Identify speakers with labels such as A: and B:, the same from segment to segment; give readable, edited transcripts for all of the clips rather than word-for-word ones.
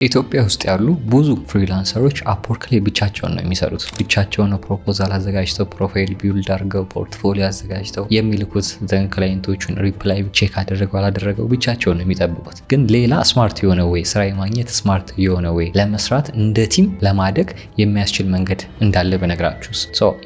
A: ኢትዮጵያ ውስጥ ያሉ ብዙ freelancer ኦች Upwork ላይ ብቻቸውን ነው የሚሰሩት። ብቻቸውን ነው proposal አዘጋጅተው፣ profile build አድርገው፣ portfolio አዘጋጅተው የሚልኩት። Then client ኦቹን reply check አደረገው አላደረገው ብቻቸውን ነው የሚጠብቁት። ግን ሌላ smart የሆነ way፣ ስራ የማግኘት smart የሆነ way፣ ለመስራት እንደ team ለማደግ የሚያስችል መንገድ እንዳለ ብነግራችሁስ?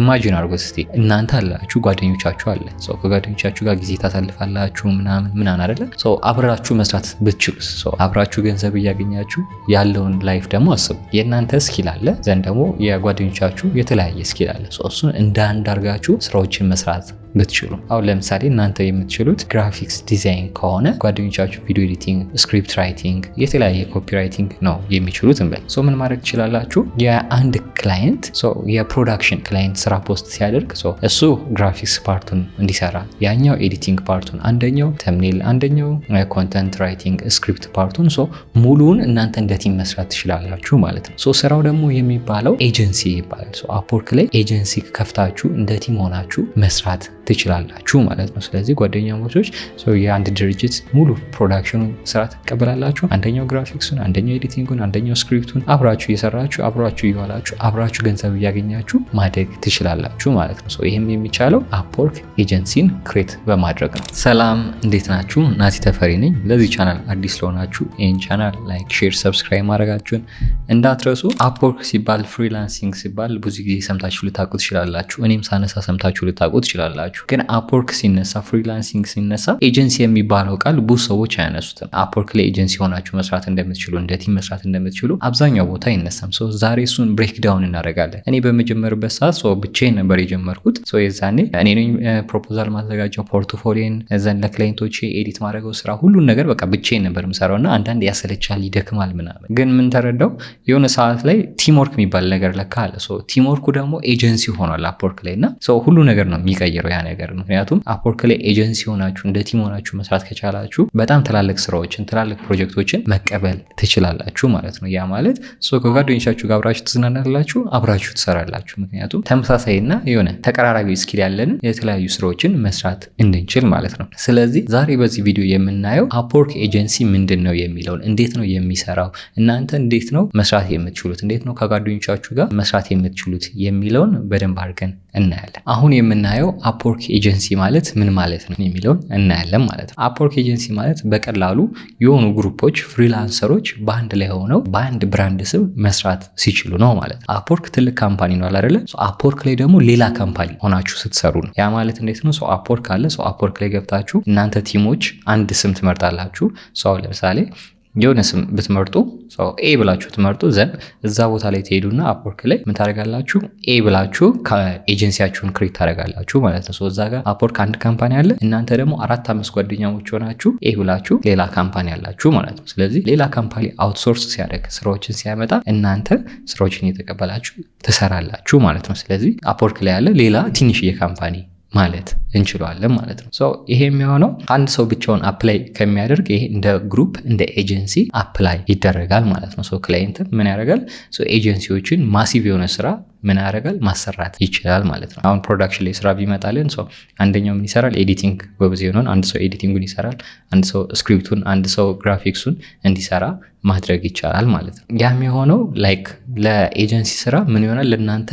A: Imagine አድርጎት እስቲ። እናንተ አላችሁ፣ ጓደኞቻችሁ አለ። ከጓደኞቻችሁ ጋር ጊዜ ታሳልፋላችሁ ምናምን ምናምን አይደለ? አብራችሁ መስራት ብትችሉስ? አብራችሁ ገንዘብ እያገኛችሁ ያለውን life ደግሞ አስቡ። የእናንተ skill አለ፣ then ደግሞ የጓደኞቻችሁ የተለያየ skill አለ። እሱን እንደ አንድ አድርጋችሁ ስራዎችን መስራት ብትችሉ፣ አሁን ለምሳሌ እናንተ የምትችሉት graphics design ከሆነ ጓደኞቻችሁ video editing፣ script writing፣ የተለያየ copywriting ነው የሚችሉት እንበል። So ምን ማድረግ ትችላላችሁ? የአንድ client፣ የ production client ስራ post ሲያደርግ እሱ graphics part ኡን እንዲሰራ፣ ያኛው editing part ኡን፣ አንደኛው thumbnail፣ አንደኛው content writing፣ script part ኡን፣ so ሙሉውን እናንተ እንደ team መስራት ትችላላችሁ ማለት ነው። So ስራው ደግሞ የሚባለው ኤጀንሲ ይባላል። Upwork ላይ ኤጀንሲ ከፍታችሁ እንደ team ሆናችሁ መስራት ትችላላችሁ ማለት ነው። ስለዚህ ጓደኛሞቾች የአንድ ድርጅት ሙሉ production ኑን ስራ ትቀበላላችሁ። አንደኛው ግራፊክሱን፣ አንደኛው editing ኡን፣ አንደኛው script ኡን አብራችሁ እየሰራችሁ፣ አብራችሁ እየዋላችሁ፣ አብራችሁ ገንዘብ እያገኛችሁ ማደግ ትችላላችሁ ማለት ነው። ይህም የሚቻለው Upwork agency ን create በማድረግ ነው። ሰላም፣ እንዴት ናችሁ? ናቲ ተፈሪ ነኝ። ለዚህ ቻናል አዲስ ለሆናችሁ ይህን channel like፣ share፣ subscribe ማድረጋችሁን እንዳትረሱ። Upwork ሲባል፣ freelancing ሲባል ብዙ ጊዜ ሰምታችሁ ልታውቁ ትችላላችሁ። እኔም ሳነሳ ሰምታችሁ ልታውቁ ትችላላችሁ። ግን Upwork ሲነሳ፣ freelancing ሲነሳ ኤጀንሲ የሚባለው ቃል ብዙ ሰዎች አያነሱትም። Upwork ላይ ኤጀንሲ ሆናችሁ መስራት እንደምትችሉ፣ እንደ team መስራት እንደምትችሉ አብዛኛው ቦታ አይነሳም። So ዛሬ እሱን break down እናደርጋለን። እኔ በምጀምርበት ሰዓት so ብቻዬን ነበር የጀመርኩት። የዛኔ እኔ ነኝ proposal ማዘጋጀው፣ portfolio ን then ለ client ኦች edit ማድረገው ስራ፣ ሁሉን ነገር በቃ ብቻዬን ነበር የምሰራው እና አንዳንድ ያሰለቻል፣ ይደክማል ምናምን። ግን ምን ተረዳው፣ የሆነ ሰዓት ላይ teamwork የሚባል ነገር ለካ አለ። Teamwork ኡ ደግሞ ኤጀንሲ ሆኗል Upwork ላይ እና ሁሉ ነገር ነው የሚቀይረው ያ ነገር። ምክንያቱም Upwork ላይ ኤጀንሲ ሆናችሁ፣ እንደ team ሆናችሁ መስራት ከቻላችሁ በጣም ትላልቅ ስራዎችን፣ ትላልቅ ፕሮጀክቶችን መቀበል ትችላላችሁ ማለት ነው። ያ ማለት ከጓደኞቻችሁ ጋር አብራችሁ ትዝናናላችሁ፣ አብራችሁ ትሰራላችሁ። ምክንያቱም ተመሳሳይና የሆነ ተቀራራቢ skill ያለንን የተለያዩ ስራዎችን መስራት እንድንችል ማለት ነው። ስለዚህ ዛሬ በዚህ ቪዲዮ የምናየው Upwork agency ምንድን ነው የሚለውን፣ እንዴት ነው የሚሰራው፣ እናንተ እንዴት ነው መስራት የምትችሉት፣ እንዴት ነው ከጓደኞቻችሁ ጋር መስራት የምትችሉት የሚለውን በደንብ አድርገን እናያለን። አሁን የምናየው Upwork agency ማለት ምን ማለት ነው የሚለውን እናያለን ማለት ነው። Upwork agency ማለት በቀላሉ የሆኑ group ኦች፣ freelancer ኦች በአንድ ላይ ሆነው በአንድ brand ስም መስራት ሲችሉ ነው ማለት ነው። Upwork ትልቅ company ነው አይደለ? Upwork ላይ ደግሞ ሌላ company ሆናችሁ ስትሰሩ ነው። ያ ማለት እንዴት ነው? Upwork አለ። Upwork ላይ ገብታችሁ እናንተ team ኦች አንድ ስም ትመርጣላችሁ። So ለምሳሌ የሆነ ስም ብትመርጡ፣ A ብላችሁ ትመርጡ፣ then እዛ ቦታ ላይ ትሄዱና Upwork ላይ ምን ታደርጋላችሁ? A ብላችሁ agency ያችሁን create ታደርጋላችሁ ማለት ነው። እዛ ጋር Upwork አንድ company አለ። እናንተ ደግሞ አራት አምስት ጓደኛሞች ሆናችሁ A ብላችሁ ሌላ company አላችሁ ማለት ነው። ስለዚህ ሌላ company outsource ሲያደርግ፣ ስራዎችን ሲያመጣ እናንተ ስራዎችን እየተቀበላችሁ ትሰራላችሁ ማለት ነው። ስለዚህ Upwork ላይ ያለ ሌላ ትንሽዬ company ማለት እንችለዋለን ማለት ነው። ይሄ የሚሆነው አንድ ሰው ብቻውን apply ከሚያደርግ ይሄ እንደ group፣ እንደ agency apply ይደረጋል ማለት ነው። Client ምን ያደርጋል? Agency ዎችን massive የሆነ ስራ ምን ያደርጋል? ማሰራት ይችላል ማለት ነው። አሁን production ላይ ስራ ቢመጣልን so አንደኛው ምን ይሰራል? Editing ጎበዝ የሆነውን አንድ ሰው editing ኡን ይሰራል፣ አንድ ሰው script ኡን፣ አንድ ሰው ግራፊክሱን እንዲሰራ ማድረግ ይቻላል ማለት ነው። ያም የሆነው like ለ agency ስራ ምን ይሆናል? ለእናንተ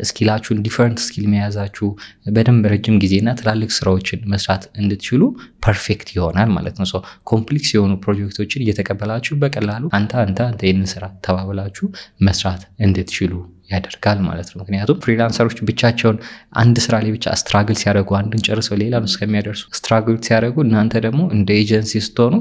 A: skill ኣችሁን፣ different skill መያዛችሁ በደንብ ረጅም ጊዜና ትላልቅ ስራዎችን መስራት እንድትችሉ perfect ይሆናል ማለት ነው። Complex የሆኑ ፕሮጀክቶችን እየተቀበላችሁ በቀላሉ አንተ፣ አንተ፣ አንተ ይህንን ስራ ተባብላችሁ መስራት እንድትችሉ ያደርጋል ማለት ነው። ምክንያቱም freelancer ኦች ብቻቸውን አንድ ስራ ላይ ብቻ struggle ሲያደርጉ፣ አንዱን ጨርሰው ሌላን እስከሚያደርሱ struggle ሲያደርጉ፣ እናንተ ደግሞ እንደ ኤጀንሲ ስትሆኑ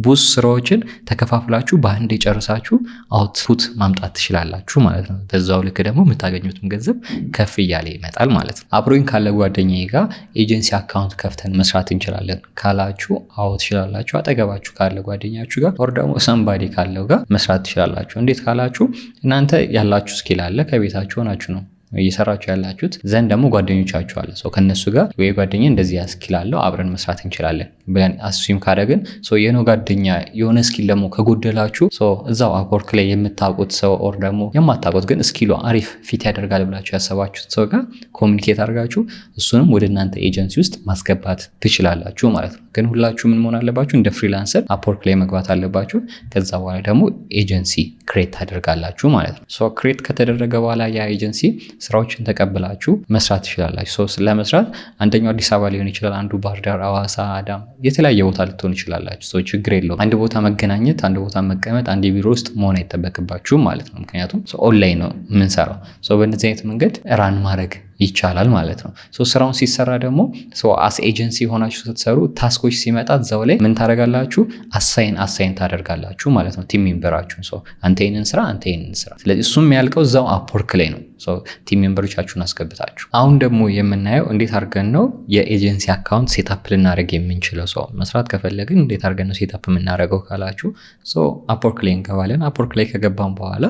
A: ብዙ ስራዎችን ተከፋፍላችሁ በአንድ ጨርሳችሁ output ማምጣት ትችላላችሁ ማለት ነው። በዛው ልክ ደግሞ የምታገኙትም ገንዘብ ከፍ እያለ ይመጣል ማለት ነው። አብሮኝ ካለ ጓደኛዬ ጋር agency account ከፍተን መስራት እንችላለን ካላችሁ፣ አዎ ትችላላችሁ። አጠገባችሁ ካለ ጓደኛችሁ ጋር or ደግሞ somebody ካለው ጋር መስራት ትችላላችሁ። እንዴት ካላችሁ እናንተ ያላችሁ skill አለ፣ ከቤታችሁ ሆናችሁ ነው እየሰራችሁ ያላችሁት። Then ደግሞ ጓደኞቻችሁ አለ። So ከነሱ ጋር ወይ ጓደኛ እንደዚህ skill አለው፣ አብረን መስራት እንችላለን። ብለን assume ካደረግን የኖ ጓደኛ የሆነ skill ደግሞ ከጎደላችሁ እዛው Upwork ላይ የምታውቁት ሰው or ደግሞ የማታውቁት ግን skill ኡ አሪፍ fit ያደርጋል ብላችሁ ያሰባችሁት ሰው ጋር communicate አድርጋችሁ እሱንም ወደ እናንተ ኤጀንሲ ውስጥ ማስገባት ትችላላችሁ ማለት ነው። ግን ሁላችሁ ምን መሆን አለባችሁ? እንደ freelancer Upwork ላይ መግባት አለባችሁ። ከዛ በኋላ ደግሞ agency create ታደርጋላችሁ ማለት ነው። So create ከተደረገ በኋላ ያ ኤጀንሲ ስራዎችን ተቀብላችሁ መስራት ትችላላችሁ። So ለመስራት አንደኛው አዲስ አበባ ሊሆን ይችላል፣ አንዱ ባህር ዳር፣ አዋሳ፣ አዳማ፣ የተለያየ ቦታ ልትሆን ይችላላችሁ። So ችግር የለውም። አንድ ቦታ መገናኘት፣ አንድ ቦታ መቀመጥ፣ አንድ ቢሮ ውስጥ መሆን አይጠበቅባችሁም ማለት ነው። ምክንያቱም ኦንላይን ነው የምንሰራው። በእንደዚህ አይነት መንገድ run ማድረግ ይቻላል ማለት ነው። ስራውን ሲሰራ ደግሞ as agency ሆናችሁ ስትሰሩ task ኦች ሲመጣ እዛው ላይ ምን ታደርጋላችሁ? assign ታደርጋላችሁ ማለት ነው። Team member ኣችሁን አንተ ይህንን ስራ፣ አንተ ይህንን ስራ። ስለዚህ እሱም የሚያልቀው እዛው Upwork ላይ ነው፣ team member ኦቻችሁን አስገብታችሁ። አሁን ደግሞ የምናየው እንዴት አድርገን ነው የ agency account setup ልናደርግ የምንችለው። So መስራት ከፈለግን እንዴት አድርገን ነው setup የምናደርገው ካላችሁ Upwork ላይ እንገባለን። Upwork ላይ ከገባን በኋላ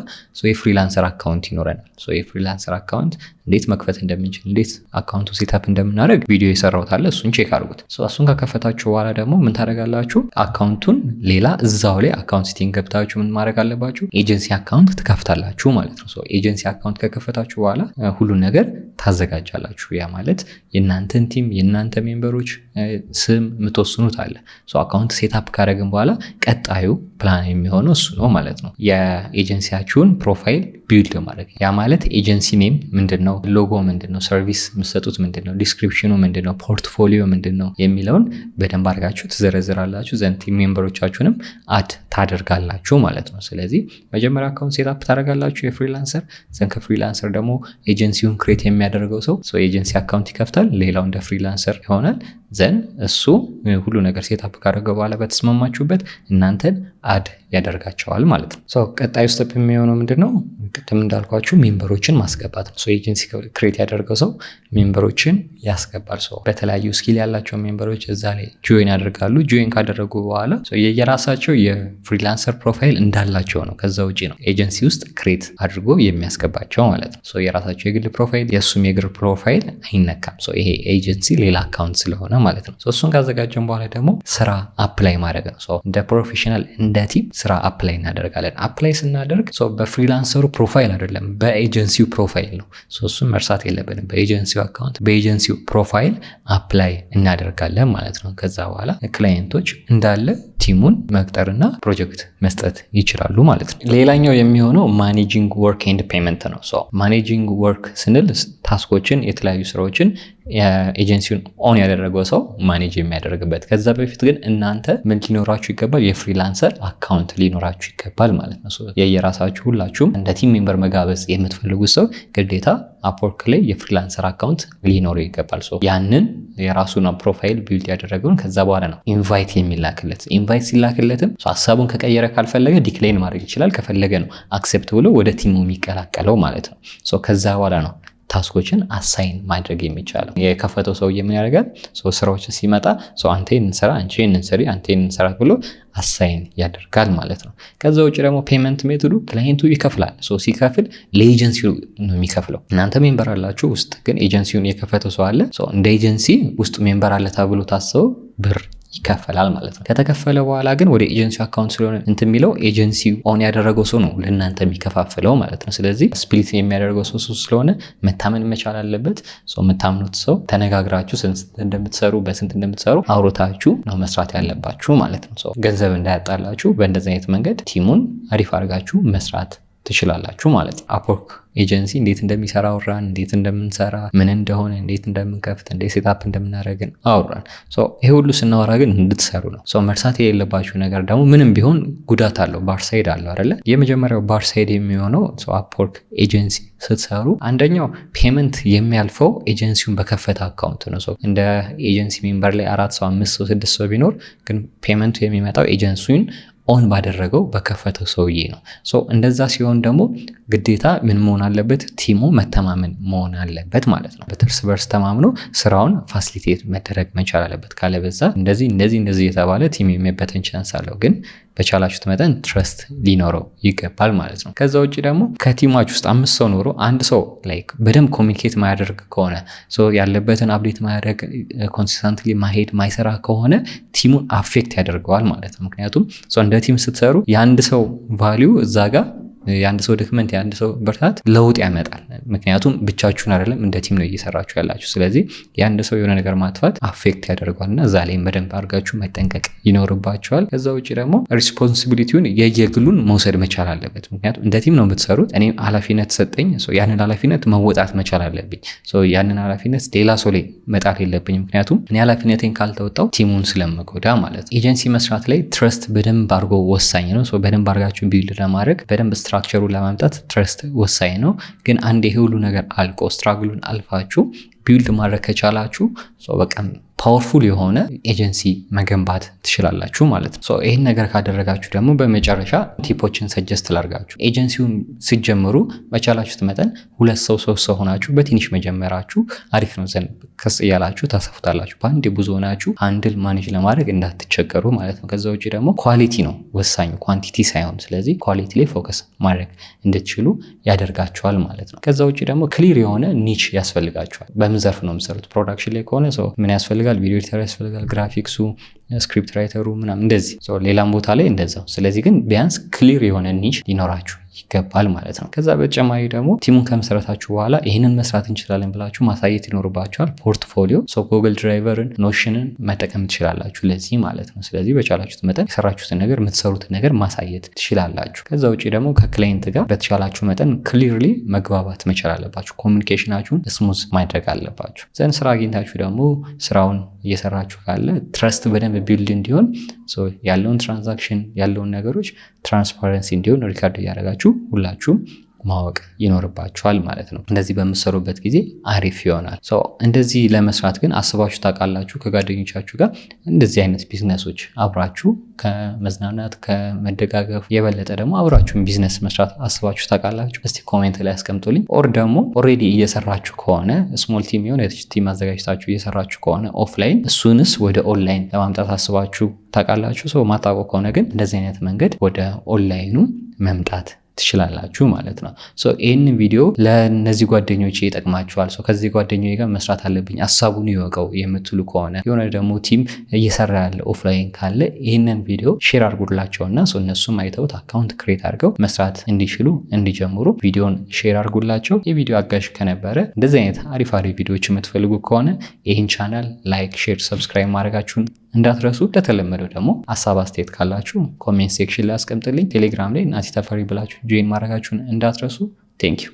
A: የ freelancer account ይኖረናል። የ freelancer account እንዴት መክፈት እንደምንችል፣ እንዴት account ኡ setup እንደምናደርግ ቪዲዮ የሰራሁት አለ። እሱን check አድርጉት። እሱን ከከፈታችሁ በኋላ ደግሞ ምን ታደርጋላችሁ? Account ኡን ሌላ እዛው ላይ account setting ገብታችሁ ምን ማድረግ አለባችሁ? Agency account ትከፍታላችሁ ማለት ነው። Agency account ከከፈታችሁ በኋላ ሁሉን ነገር ታዘጋጃላችሁ። ያ ማለት የእናንተን team፣ የእናንተ member ኦች ስም የምትወስኑት አለ። Account setup ካደረግን በኋላ ቀጣዩ ፕላን የሚሆነው እሱ ነው ማለት ነው። የ agency ያችሁን profile build ማድረግ። ያ ማለት agency name ምንድን ነው፣ ሎጎ ምንድን ነው፣ service የምትሰጡት ምንድን ነው፣ description ኑ ምንድን ነው፣ portfolio ምንድን ነው የሚለውን በደንብ አድርጋችሁ ትዘረዝራላችሁ። Then team member ኦቻችሁንም add ታደርጋላችሁ ማለት ነው። ስለዚህ መጀመሪያ account setup ታደርጋላችሁ የ freelancer፣ then ከ freelancer ደግሞ agency ውን create የሚያደርገው ሰው agency account ይከፍታል። ሌላው እንደ freelancer ይሆናል። Then እሱ ሁሉ ነገር setup ካደረገ በኋላ በተስማማችሁበት እናንተን add ያደርጋቸዋል ማለት ነው። ቀጣዩ step የሚሆነው ምንድን ነው? ቅድም እንዳልኳችሁ member ኦችን ማስገባት ነው። Agency create ያደረገው ሰው member ኦችን ያስገባል። So በተለያዩ skill ያላቸው member ኦች እዛ ላይ join ያደርጋሉ። Join ካደረጉ በኋላ የየራሳቸው የ freelancer profile እንዳላቸው ነው። ከዛ ውጭ ነው ኤጀንሲ ውስጥ create አድርጎ የሚያስገባቸው ማለት ነው። የራሳቸው የግል profile፣ የእሱም የግል profile አይነካም። ይሄ ኤጀንሲ ሌላ account ስለሆነ ማለት ነው። እሱን ካዘጋጀን በኋላ ደግሞ ስራ apply ማድረግ ነው። እንደ professional፣ እንደ team ስራ apply እናደርጋለን። Apply ስናደርግ በ freelancer ኡ profile አይደለም፣ በ agency ው profile ነው። እሱን መርሳት የለብንም። በ agency ው account፣ በ agency ው profile apply እናደርጋለን ማለት ነው። ከዛ በኋላ client ኦች እንዳለ team ኡን መቅጠርና ፕሮጀክት መስጠት ይችላሉ ማለት ነው። ሌላኛው የሚሆነው managing work and payment ነው። Managing work ስንል task ኦችን፣ የተለያዩ ስራዎችን agency ውን own ያደረገው ሰው manage የሚያደርግበት። ከዛ በፊት ግን እናንተ ምን ሊኖራችሁ ይገባል? የ freelancer account ሊኖራችሁ ይገባል ማለት ነው። የየራሳችሁ ሁላችሁም እንደ team member መጋበዝ የምትፈልጉት ሰው ግዴታ Upwork ላይ የ freelancer account ሊኖረው ይገባል። ያንን የራሱን profile build ያደረገውን ከዛ በኋላ ነው invite የሚላክለት። Invite ሲላክለትም ሀሳቡን ከቀየረ፣ ካልፈለገ decline ማድረግ ይችላል። ከፈለገ ነው accept ብሎ ወደ team ኡ የሚቀላቀለው ማለት ነው። ከዛ በኋላ ነው task ኦችን assign ማድረግ የሚቻለው። የከፈተው ሰውዬ ምን ያደርጋል? ስራዎችን ሲመጣ አንተ ይህንን ስራ፣ አንቺ ይህንን ስሪ፣ አንተ ይህንን ስራ ብሎ assign ያደርጋል ማለት ነው። ከዛ ውጭ ደግሞ payment method ኡ client ኡ ይከፍላል። ሲከፍል ለኤጀንሲው ነው የሚከፍለው። እናንተ member አላችሁ ውስጥ፣ ግን ኤጀንሲውን የከፈተው ሰው አለ። እንደ ኤጀንሲ ውስጡ member አለ ተብሎ ታስበው ብር ይከፈላል ማለት ነው። ከተከፈለ በኋላ ግን ወደ agency ው account ስለሆነ እንትን የሚለው agency own ያደረገው ሰው ነው ለእናንተ የሚከፋፍለው ማለት ነው። ስለዚህ split የሚያደርገው ሰው እሱ ስለሆነ መታመን መቻል አለበት። የምታምኑት ሰው ተነጋግራችሁ ስንት እንደምትሰሩ፣ በስንት እንደምትሰሩ አውርታችሁ ነው መስራት ያለባችሁ ማለት ነው። ገንዘብ እንዳያጣላችሁ በእንደዚህ አይነት መንገድ team ኡን አሪፍ አድርጋችሁ መስራት ትችላላችሁ ማለት ነው። Upwork agency እንዴት እንደሚሰራ አውራን፣ እንዴት እንደምንሰራ፣ ምን እንደሆነ፣ እንዴት እንደምንከፍት፣ እንዴት setup እንደምናደርግን አውራን። ይሄ ሁሉ ስናወራ ግን እንድትሰሩ ነው። መርሳት የሌለባችሁ ነገር ደግሞ ምንም ቢሆን ጉዳት አለው፣ bad side አለው አይደለ? የመጀመሪያው bad side የሚሆነው Upwork agency ስትሰሩ አንደኛው payment የሚያልፈው ኤጀንሲውን በከፈተ account ነው። እንደ agency member ላይ አራት ሰው፣ አምስት ሰው፣ ስድስት ሰው ቢኖር ግን payment ኡ የሚመጣው agency ውን own ባደረገው በከፈተው ሰውዬ ነው። እንደዛ ሲሆን ደግሞ ግዴታ ምን መሆን አለበት? Team ኡ መተማመን መሆን አለበት ማለት ነው። በእርስ በርስ ተማምኖ ስራውን facilitate መደረግ መቻል አለበት። ካለበዛ እንደዚህ እንደዚህ እንደዚህ የተባለ team የሚበተን chance አለው ግን በቻላችሁት መጠን trust ሊኖረው ይገባል ማለት ነው። ከዛ ውጭ ደግሞ ከ team ኣችሁ ውስጥ አምስት ሰው ኖሮ አንድ ሰው like በደንብ communicate ማያደርግ ከሆነ፣ ያለበትን update ማያደርግ፣ consistently ማሄድ ማይሰራ ከሆነ team ኡን affect ያደርገዋል ማለት ነው። ምክንያቱም እንደ team ስትሰሩ የአንድ ሰው value እዛ ጋር፣ የአንድ ሰው ድክመት፣ የአንድ ሰው ብርታት ለውጥ ያመጣል። ምክንያቱም ብቻችሁን አይደለም፣ እንደ team ነው እየሰራችሁ ያላችሁ። ስለዚህ የአንድ ሰው የሆነ ነገር ማጥፋት affect ያደርገዋል እና እዛ ላይም በደንብ አድርጋችሁ መጠንቀቅ ይኖርባችኋል። ከዛ ውጭ ደግሞ responsibility ውን የየግሉን መውሰድ መቻል አለበት። ምክንያቱም እንደ team ነው የምትሰሩት። እኔም ኃላፊነት ሰጠኝ፣ ያንን ኃላፊነት መወጣት መቻል አለብኝ። ያንን ኃላፊነት ሌላ ሰው ላይ መጣል የለብኝም። ምክንያቱም እኔ ኃላፊነቴን ካልተወጣው team ኡን ስለምጎዳ ማለት ነው። ኤጀንሲ መስራት ላይ trust በደንብ አድርጎ ወሳኝ ነው። በደንብ አድርጋችሁ build ለማድረግ፣ በደንብ structure ኡን ለማምጣት trust ወሳኝ ነው። ግን አንድ ይሄ ሁሉ ነገር አልቆ struggle ኡን አልፋችሁ build ማድረግ ከቻላችሁ በቃ powerful የሆነ ኤጀንሲ መገንባት ትችላላችሁ ማለት ነው። ይህን ነገር ካደረጋችሁ ደግሞ በመጨረሻ tip ኦችን suggest ላርጋችሁ። ኤጀንሲውን ስትጀምሩ በቻላችሁት መጠን ሁለት ሰው፣ ሶስት ሰው ሆናችሁ በትንሽ መጀመራችሁ አሪፍ ነው። Then ቀስ እያላችሁ ታሰፉታላችሁ። በአንድ ብዙ ሆናችሁ handle manage ለማድረግ እንዳትቸገሩ ማለት ነው። ከዛ ውጭ ደግሞ quality ነው ወሳኙ፣ quantity ሳይሆን። ስለዚህ quality ላይ focus ማድረግ እንድትችሉ ያደርጋችኋል ማለት ነው። ከዛ ውጭ ደግሞ clear የሆነ niche ያስፈልጋችኋል። በምን ዘርፍ ነው የምትሰሩት? Production ላይ ከሆነ so ምን ያስፈልጋል? Video editor ያስፈልጋል፣ graphics ኡ፣ script writer ኡ ምናምን እንደዚህ፣ ሌላም ቦታ ላይ እንደዛው። ስለዚህ ግን ቢያንስ clear የሆነ niche ሊኖራችሁ ይገባል ማለት ነው። ከዛ በተጨማሪ ደግሞ team ኡን ከመሰረታችሁ በኋላ ይህንን መስራት እንችላለን ብላችሁ ማሳየት ይኖርባችኋል። Portfolio፣ Google Drive ን፣ Notion ን መጠቀም ትችላላችሁ ለዚህ ማለት ነው። ስለዚህ በቻላችሁት መጠን የሰራችሁትን ነገር፣ የምትሰሩትን ነገር ማሳየት ትችላላችሁ። ከዛ ውጭ ደግሞ ከ client ጋር በተቻላችሁ መጠን clearly መግባባት መቻል አለባችሁ። Communication ኣችሁን smooth ማድረግ አለባችሁ። Then ስራ አግኝታችሁ ደግሞ ስራውን እየሰራችሁ ካለ trust በደንብ build እንዲሆን ያለውን transaction፣ ያለውን ነገሮች transparency እንዲሆን record እያደረጋችሁ ሁላችሁም ማወቅ ይኖርባችኋል ማለት ነው። እንደዚህ በምትሰሩበት ጊዜ አሪፍ ይሆናል። እንደዚህ ለመስራት ግን አስባችሁ ታውቃላችሁ? ከጓደኞቻችሁ ጋር እንደዚህ አይነት ቢዝነሶች አብራችሁ ከመዝናናት፣ ከመደጋገፍ የበለጠ ደግሞ አብራችሁን ቢዝነስ መስራት አስባችሁ ታውቃላችሁ? እስቲ comment ላይ አስቀምጡልኝ። Or ደግሞ already እየሰራችሁ ከሆነ፣ small team የሆነ team አዘጋጅታችሁ እየሰራችሁ ከሆነ offline፣ እሱንስ ወደ ኦንላይን ለማምጣት አስባችሁ ታውቃላችሁ? So ማታውቁ ከሆነ ግን እንደዚህ አይነት መንገድ ወደ ኦንላይኑ መምጣት ትችላላችሁ ማለት ነው። ይህንን ቪዲዮ ለእነዚህ ጓደኞቼ ይጠቅማቸዋል፣ ከዚህ ጓደኞቼ ጋር መስራት አለብኝ፣ ሀሳቡን ይወቀው የምትሉ ከሆነ፣ የሆነ ደግሞ team እየሰራ ያለ offline ካለ ይህንን ቪዲዮ share አድርጉላቸውና እነሱም አይተውት account create አድርገው መስራት እንዲችሉ፣ እንዲጀምሩ ቪዲዮን share አድርጉላቸው። የቪዲዮ አጋዥ ከነበረ፣ እንደዚህ አይነት አሪፍ አሪፍ ቪዲዮዎች የምትፈልጉ ከሆነ ይህን channel like፣ share፣ subscribe ማድረጋችሁን እንዳትረሱ። እንደተለመደው ደግሞ ሀሳብ አስተያየት ካላችሁ comment section ላይ አስቀምጥልኝ። ቴሌግራም ላይ ናቲ ተፈሪ ብላችሁ join ማድረጋችሁን እንዳትረሱ። Thank you.